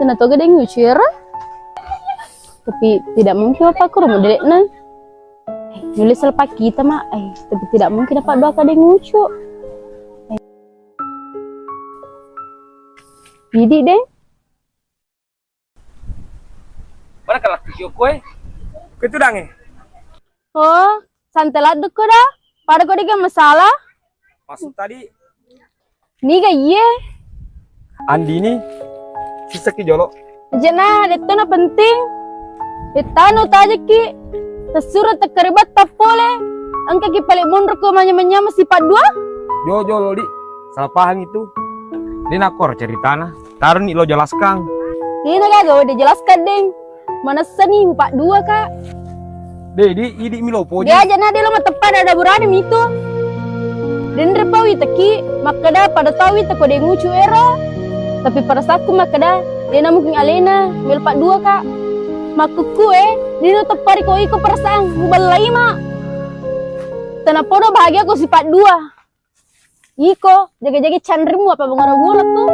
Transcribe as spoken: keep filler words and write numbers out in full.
Tena toga deng ucu ero. Tapi tidak mungkin apa aku rumah dedekna. Nulis selepak kita mak. Eh, tapi tidak mungkin apa dua ka deng ucu. Idi deng. Mana kalak video koe? Ketu dange. Oh, santai ladde ko da. Pada ko dega masalah. Masuk tadi. Niga iye? Andini, sisaki jolo. Jena, detto na penting. Dettano tajeki. Tessuro tekkaribatta pole. Engka ki pale monro ko manya-manyama sipat dua. Jo jolo di. Salah paham itu. Dena kor ceritana. Taroni lo jelaskan. Dena gaga udah jelaskan deng. Manessani mupa dua ka. De di idi milo poji. Dia aja na de lo mateppa ada burane mitu. Denre pa witeki makkeda pada tau wita ko de ngucu ero. Tapi perasaanku makkeda dena mungkin alena melo pa dua ka. Makkukku e dino teppari ko iko perasaan mubellai ma. Tena podo bahagia ko sipat dua. Iko, jaga-jaga canrimu apa bangara-gura tu.